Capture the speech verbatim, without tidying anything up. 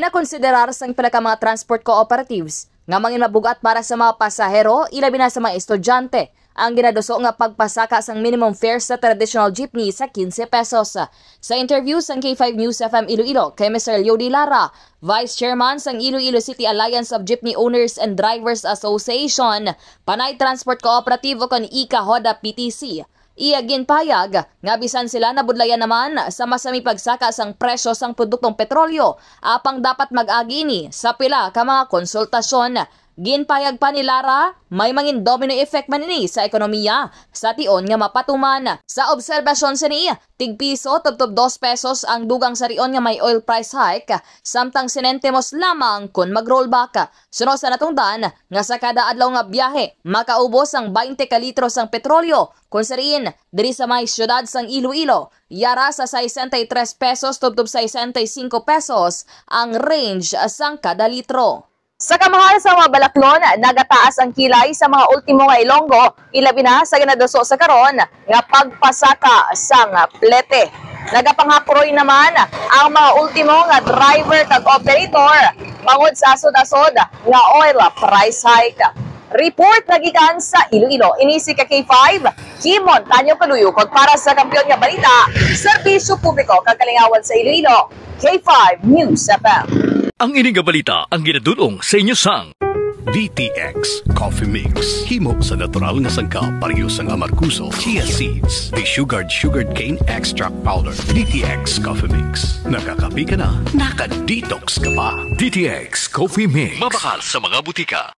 Konsiderar sang pila ka mga transport cooperatives nga mangin mabugat para sa mga pasahero, ilabi na sa mga estudyante, ang ginaduso nga pagpasaka sang minimum fare sa traditional jeepney sa quince pesos. Sa interview sang K five News F M Iloilo kay Mister Leody Lara, Vice Chairman sang Iloilo City Alliance of Jeepney Owners and Drivers Association, Panay Transport Cooperative o kon ika hoda P T C, iya ginpahayag nga bisan sila nabudlayan naman sa masami pagsaka sang presyo sang produktong petrolyo, apang dapat mag-agi ini sa pila ka mga konsultasyon. Ginpahayag pa ni Lara, may mangin domino effect man ini sa ekonomiya sa tion nga mapatuman. Sa obserbasyon sini, tigpiso tubtob dos pesos ang dugang sa tion nga may oil price hike, samtang sentimos lamang kon mag-rollback. Suno sa natungdan nga sa kada adlaw nga biyahe, makaubos ang twenty ka litro sang petrolyo, kung sa diin, diri sa may siyudad sang Iloilo, yara sa sesenta y tres pesos tubtob sesenta y cinco pesos ang range sang kada litro. Sa kamahal sa mga balaklon, nagataas ang kilay sa mga ultimo nga Ilonggo, ilabi na sa ginaduso sa karon nga pagpasaka sang plete. Nagapanghaproy naman ang mga ultimo nga driver kag operator bangod sa asod-asod nga oil price hike. Report nga gikan sa Iloilo. Ini si ka K five, Kim Montaño Caluyog, kag para sa Kampiyon nga Balita, Serbisyo Publiko kag Kalingawan sa Iloilo, K five News F M. Ang ini nga balita ang ginadul-ong sa inyo sang D T X Coffee Mix. Himo sa natural nga sangkap, pareho sang amargoso, chia seeds, desugared sugarcane extract powder. D T X Coffee Mix. Nakakape ka na, naka-detox ka pa. D T X Coffee Mix. Mabakal sa mga butika.